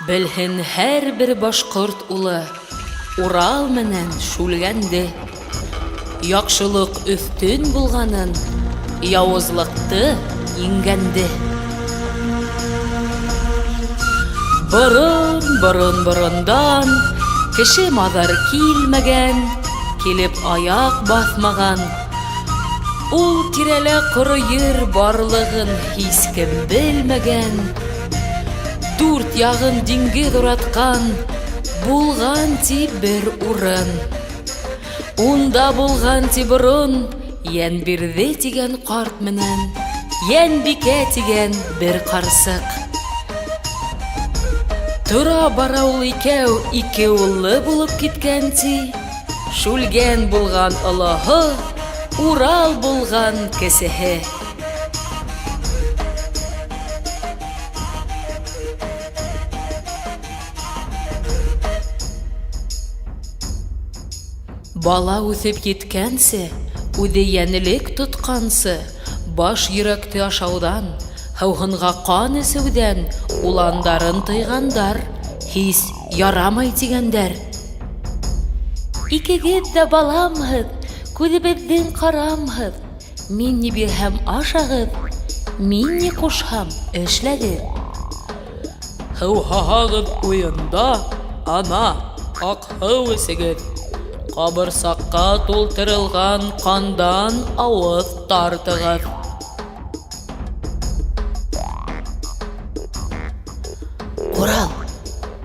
Белһен һәр бер башҡорт улы Урал менән Шүлгәнде. Яҡшылыҡ өҫтөн булғанын, Яуызлыҡты еңгәнде. Борон, борон, борондан Кеше маҙар килмәгән, Килеп аяҡ баҫмаған. Ул тирәлә ҡоро ер барлығын һис кем белмәгән. Дүрт яғын диңгеҙ уратҡан Булған ти бер урын. Унда булған ти борон Йәнбирҙе тигән ҡарт менән Йәнбикә тигән бер ҡарсыҡ. Тора бара ул икәү ике уллы булып киткән ти. Шүлгән булған олоһо, Урал булған кесеһе. Бала үҫеп еткәнсе, үҙе йәнлек тотҡансы, баш йөрәкте ашауҙан, һыуһынға ҡан эсеүҙән уландарын тыйғандар, һис ярамай тигәндәр. Икегеҙ ҙә баламһыҙ, күҙебеҙҙең ҡарамһыҙ. Мин ни бирһәм, ашағыҙ, мин ни ҡушһам, эшләгеҙ. Һыуһаһағыҙ уйында, ана, аҡ һыу эсегеҙ. Ҡабырсаҡҡа тултырылған ҡандан ауыҙ тартығыҙ. Урал,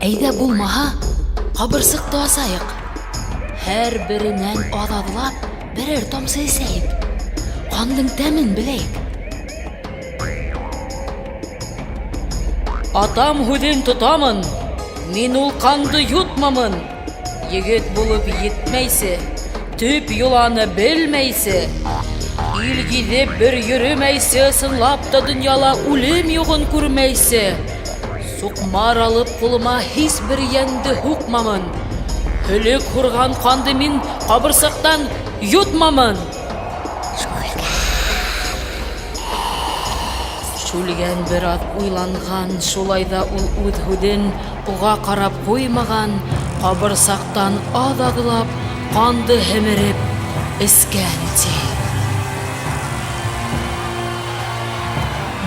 әйҙә булмаһа, ҡабырсыҡты асайыҡ. Һәр беренән аҙ-аҙлап берәр тамсы эсәйек. Ҡандың тәмен беләйек. Атам һүҙен тотамын, мин ул ҡанды йотмамын. Егет булып етмәйсе, төп йоланы белмәйсе, ил гиҙеп бер йөрөмәйсе, ысынлап та донъяла үлем юғын күрмәйсе, суҡмар алып ҡулыма һис бер йәнде һуҡмамын, һөлөк һурған ҡанды мин ҡабырсаҡтан йотмамын. Шүлгән бер аҙ уйланған, шулай ҙа ул үҙ һүҙен уға ҡарап ҡуймаған, ҡабырсаҡтан аҙ-аҙлап ҡанды һемереп эскән, ти.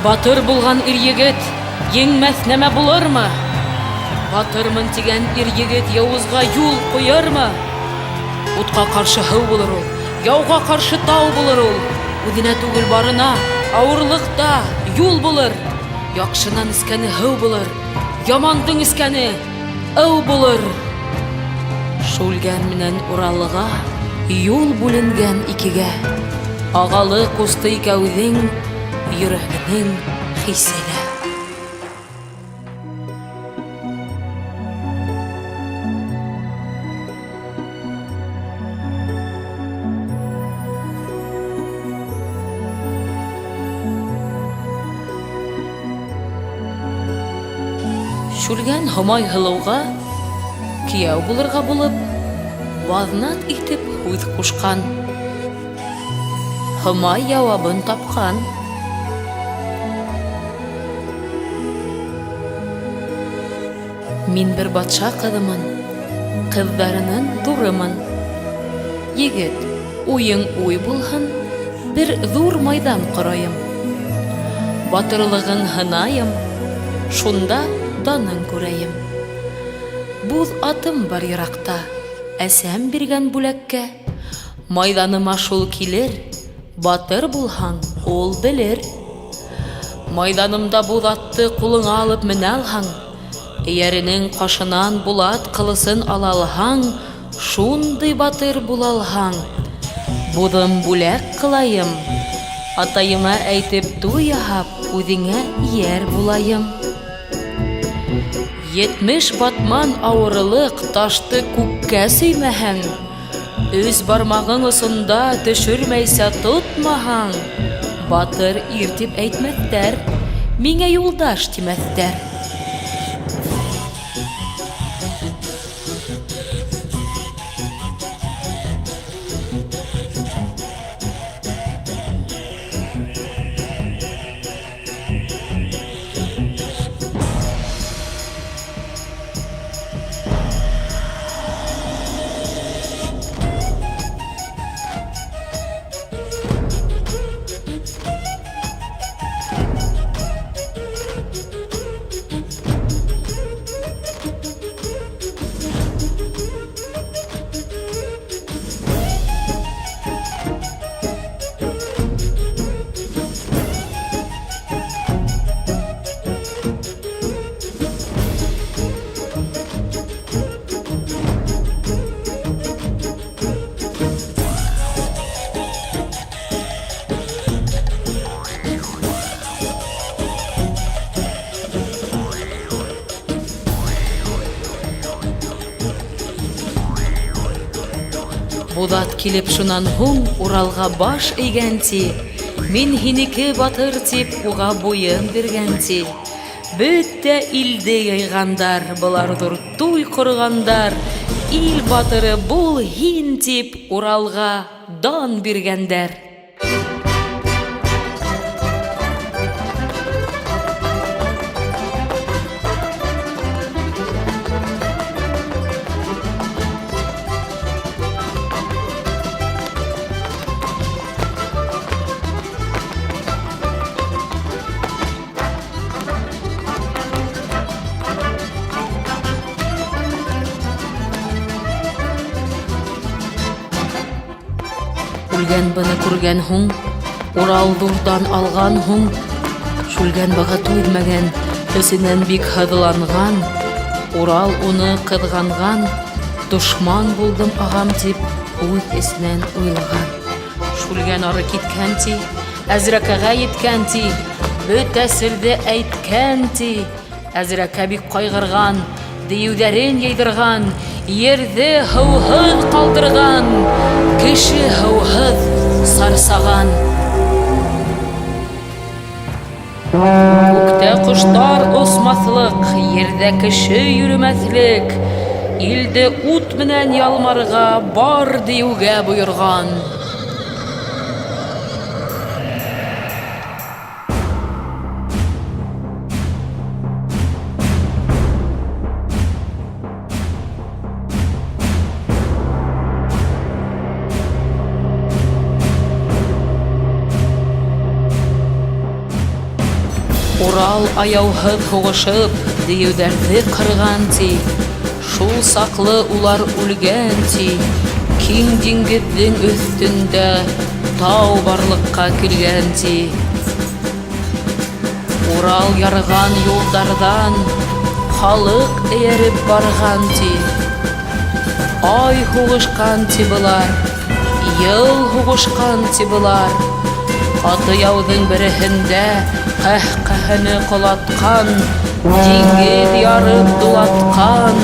Батыр булған ир-егет еңмәҫ нәмә булырмы? Батырмын тигән ир-егет яуызға юл ҡуйырмы? Утҡа ҡаршы һыу булыр ул, яуға ҡаршы тау булыр ул. Үҙенә түгел барына, ауырлыҡ та юл булыр. Яҡшынан эскәне һыу булыр, ямандың эскәне ыу булыр. Шүлгән менән Уралыға юл бүленгән икегә. Ағалы ҡусты икәүҙең йөрәгенең хисе лә. Шүлгән Һомай һылыуға кейәү булырға булып, баҙнат итеп һүҙ ҡушҡан. Һомай яуабын тапҡан. Мин бер батша ҡыҙымын, Ҡыҙҙарының ҙурымын. Егет, уйың уй булһын, Бер ҙур майҙан ҡорайым. Батырлығың һынайым, Шунда даның күрәйем. Буҙ атым бар йыраҡта, Әсәм биргән бүләккә. Майҙаныма шул килер, Батыр булһаң, ул белер. Майҙанымда буҙ атты ҡулыңа алып менә алһаң, эйәренең ҡашынан булат ҡылысын ала алһаң, шундый батыр була алһаң, буҙым бүләк ҡылайым, атайыңа әйтеп туй яһап, үҙеңә йәр булайым. 70 батман авырылыҡ ташты күккә сөймәһәң, Өс бармағың осонда төшөрмәйсә тотмаһаң, батыр ир дип әйтмәҫтәр, миңә юлдаш тимәҫтәр. Буҙат килеп шунан һуң Уралға баш эйгән ти, мин һинеке батыр тип уға буйын биргән ти. Бөтә илде йыйғандар, былар ҙур туй ҡорғандар, ил батыры бул һин тип Уралға дан биргәндәр. Үлгән быны күргән һуң, Урал ҙурҙан алған һуң, Шүлгән быға түҙмәгән, эсенән бик һыҙланған, Урал уны ҡыҙғанған, дошман булдым ағам тип үҙ эсенән уйлаған. Шүлгән ары киткән ти, Әзрәкәгә еткән ти, бөтә серҙе әйткән ти. Әзрәкә бик ҡайғырған, дейеүҙәрен йыйҙырған, ерҙе һыуһыҙ ҡалдырған, кеше һыуһыҙ сарсаған. Күктә ҡоштар осмаҫлыҡ, ерҙә кеше йөрөмәҫлек, илде ут менән ялмарға бар дейеүгә бойорған. Урал аяуһыҙ һуғышып, дейеүҙәрҙе ҡырған ти. Шул саҡлы улар үлгән ти. Киң диңгеҙҙең өҫтөндә тау барлыҡҡа килгән ти. Урал ярған юлдарҙан халыҡ эйәреп барған ти. Ай һуғышҡан ти былар, йыл һуғышҡан ти былар. Ҡаты яуҙың береһендә ҡәһҡәһене ҡолатҡан, диңгеҙ ярып дулатҡан,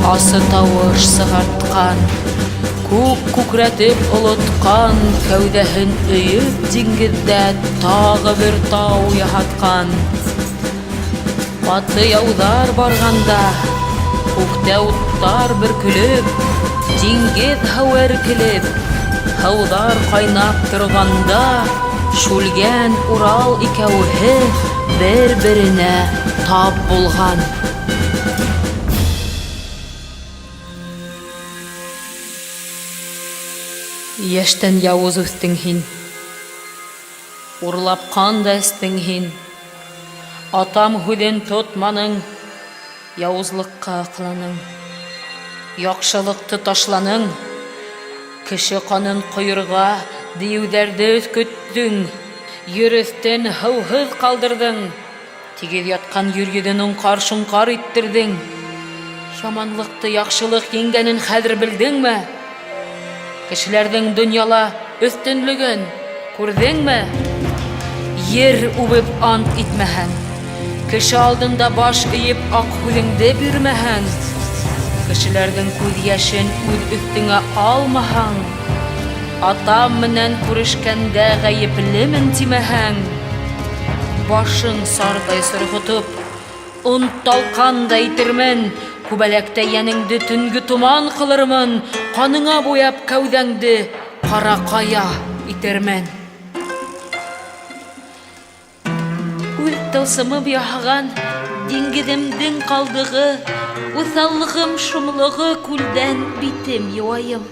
асы тауыш сығартҡан. Күк күкрәтеп олотҡан, кәүҙәһен өйөп диңгеҙҙә тағы бер тау яһатҡан. Ҡаты яуҙар барғанда, күктә уттар бөркөлөп, диңгеҙ һыуы эркелеп, һыуҙар ҡайнап торғанда, Шүлгән Урал икәүһе бер-беренә тап булған. Йәштән яуыз үҫтең һин, урлап ҡан да эстең һин. Атам һүҙен тотманың, яуызлыҡҡа аҡланың. Яҡшылыҡты ташланың, кеше ҡанын ҡойорға дейеүҙәрҙе өҫкөттөң, ер өҫтөн һыуһыҙ ҡалдырҙың, тигеҙ ятҡан ер йөҙөн оңҡар-шоңҡар иттерҙең. Яманлыҡты яҡшылыҡ еңгәнен хәҙер белдеңме? Кешеләрҙең донъяла өҫтөнлөгөн күрҙеңме? Ер үбеп ант итмәһәң, кеше алдында баш эйеп аҡ һүҙеңде бирмәһәң, кешеләрҙең күҙ йәшен үҙ өҫтөңә алмаһаң, атам менән күрешкәндә ғәйеплемен тимәһәң, башың сардай сорғотоп, он талҡандай итермен, күбәләктәй йәнеңде төнгө томан ҡылырмын, ҡаныңа буяп кәүҙәңде ҡара ҡая итермен. Үҙ тылсымым яһаған диңгеҙемдең ҡалдығы, уҫаллығым шомлоғо күлдән битем йыуайым.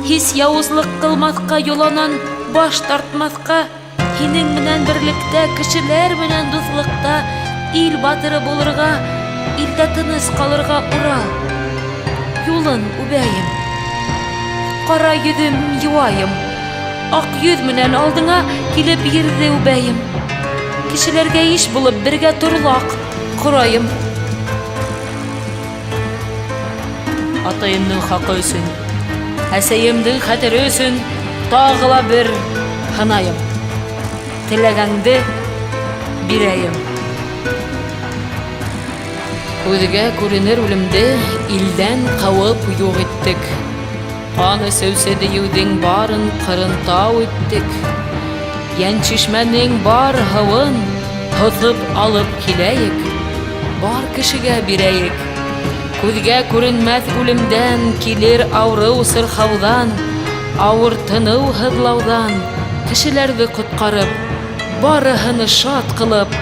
Һис яуызлыҡ ҡылмаҫҡа, йоланан баш тартмаҫҡа, һинең менән берлектә, кешеләр менән дуҫлыҡта ил батыры булырға, илдә тыныс ҡалырға Урал юлын үбәйем. Ҡара йөҙөм йыуайым, аҡ йөҙ менән алдыңа килеп ерҙе үбәйем. Кешеләргә иш булып бергә торлаҡ ҡорайым. Атайымдың хаҡы өсөн, әсәйемдең хәтере өсөн тағы ла бер һынайым. Теләгәнде бирәйем. Күҙгә күренер үлемде илдән ҡыуып юҡ иттек. Ҡан эсеүсе дейеүҙең барын ҡырынтау иттек. Йәншишмәнең бар һыуын һоҫоп алып киләйек, бар кешегә бирәйек. Күҙгә күренмәҫ үлемдән, килер ауырыу-сырхауҙан, ауыртыныу-һыҙлауҙан кешеләрҙе ҡотҡарып, барыһыны шат ҡылып,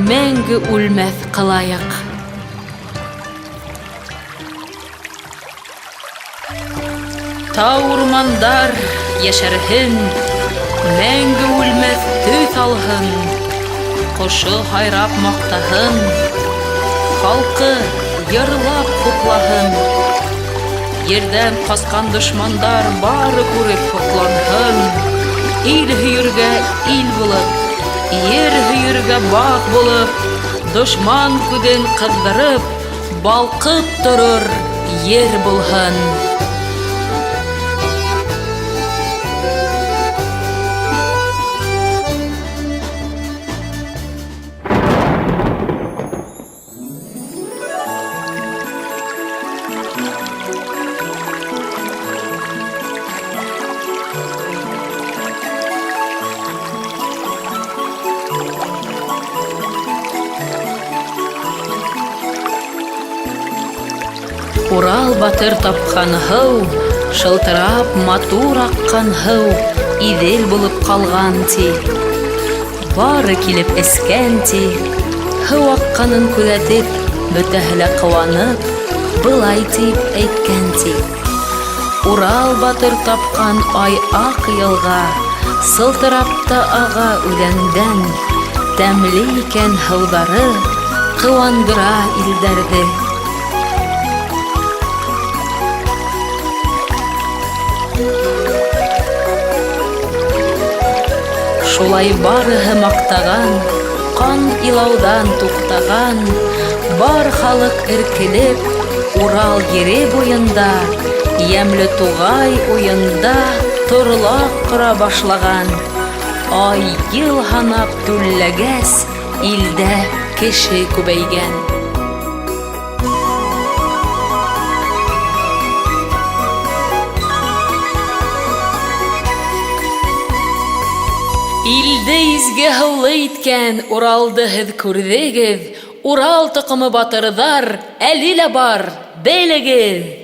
мәңге үлмәҫ ҡылайыҡ. Тау-урмандар йәшәрһен, мәңге үлмәҫ төҫ алһын, ҡошо һайрап маҡтаһын, халҡы йырлап хуплаһын. Ерҙән ҡасҡан дошмандар бары күреп һоҡланһын. Ил һөйөргә ил булып, ер һөйөргә бағ булып, дошман күҙен ҡыҙҙырып, балҡып торор ер булһын. Урал батыр тапҡан һыу, шылтырап матур аҡҡан һыу, Иҙел булып ҡалған, ти. Бары килеп эскән, ти. Һыу аҡҡанын күҙәтеп, бөтәһе лә ҡыуанып, былай тип әйткән, ти. Урал батыр тапҡан ай аҡ йылға, сылтырап та аға үҙәндән, тәмле икән һыуҙары, ҡыуандыра илдәрҙе. Шулай барыһы маҡтаған, ҡан илауҙан туҡтаған, бар халыҡ эркелеп, Урал ере буйында, йәмле туғай уйында торлаҡ ҡора башлаған. Ай, йыл һанап түлләгәс, илдә кеше күбәйгән. Илде изге һыулы иткән Уралды һеҙ күрҙегеҙ, Урал тоҡомо батырҙар әле лә бар, белегеҙ!